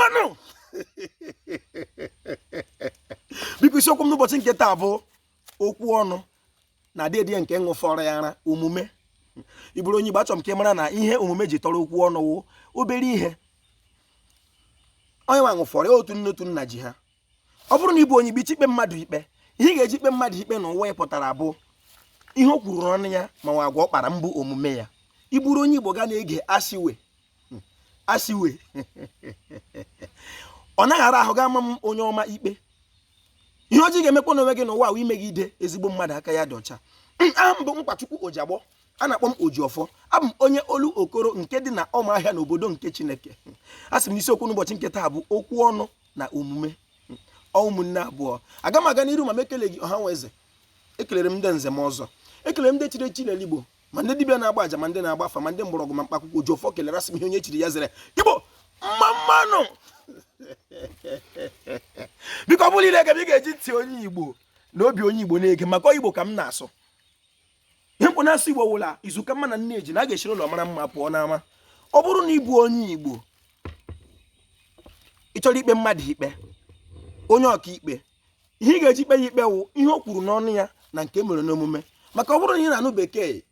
Mmanụ. Biko, isiokwu m n'ụbọchị nke taa bụ okwu ọnụ na adịdị nke ṅụfọrọ ya ara omume. Ị bụrụ onye Igbo, achọrọ m ka ị mara na ihe omume ji tọrọ okwu ọnụ wụ obere ihe. Onye nwa ṅụfọrọ ya, otu nne otu nna ji ha. Ọ bụrụ na ị bụ onye Igbo, ị chọ ikpe mmadụ ikpe, ihe ị ga-eji ikpe mmadụ ikpe n'ụwa ị pụtara bụ ihe o kwuru n'ọnụ ya ma nwa agwa ọ kpara mbụ omume ya. Ị bụrụ onye Igbo ga na-ege asiwe asiwe, ọ naghị ara ahụ ga-ama m onye ọma ikpe. Ihe ọjọọ ga-emekwa n'onwe gị n'ụwa wụ imegide ezigbo mmadụ aka ya dị ọcha. Aha m bụ Nkwachukwu Ojiagbọ, a na-akpọ m Ojiọfọ. Abụ m onye Olokoro nke dị na Ụmụahịa n'obodo nke Chineke. A sị m n'isiokwu n'ụbọchị nke taa bụ okwu ọnụ na omume. Ọ ụmụnne abụọ. Aga m aga n'iru ma m ekeleghị ọha nwe eze. Ekelere m ndị nze m ọzọ, ekelere m ndị chiri echi n'ala Igbo, ma ndị dibịa na-agba aja, ma ndị na-agba afa, ma ndị mgbọrọgwụ, ma mkpa akwụkwọ. Ojiọfọ kelere, asị m ihe onye chiri ya zere. Igbo, mma mmanụ. Biko, ọ bụrụ ile ege m, ị ga-eji ntị onye Igbo na obi onye Igbo na-ege, maka Igbo ka m na-asụ. Ihe mkpụ na-asụ Igbo wụla izu ka mma na nne eji na a ga-echiri ụlọ mara mma pụọ n'ama. Ọ bụrụ na ị bụ onye Igbo, ị chọrọ ikpe mmadụ ikpe, onye ọka ikpe, ihe ị ga-eji kpe ya ikpe wụ ihe o kwuru n'ọnụ ya na nke e mere n'omume. Maka ọ bụrụ na ị na-anụ bekee,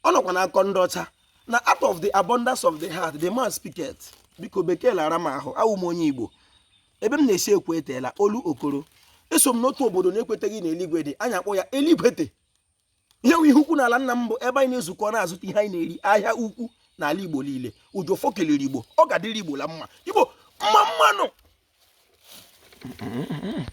ọ nọkwa n'akọ ndị ọcha na out of the abundance of the heart the man speaketh. Biko, bekee lara m ahụ, awụ m onye Igbo. Ebe m na-esi ekwu eteela Olokoro. Eso m n'otu obodo na-ekweteghị na eluigwe dị. Anyị akpọ ya eluigwete. Ihe wụ ihe ukwu n'ala nna m bụ ebe anyị na-ezukọ na-azụta ihe anyị na-eri, ahịa ukwu n'ala Igbo niile. Ojiọfọ kelere Igbo, ọ ga-adịrị Igbo la mma. Igbo, mma mmanụ.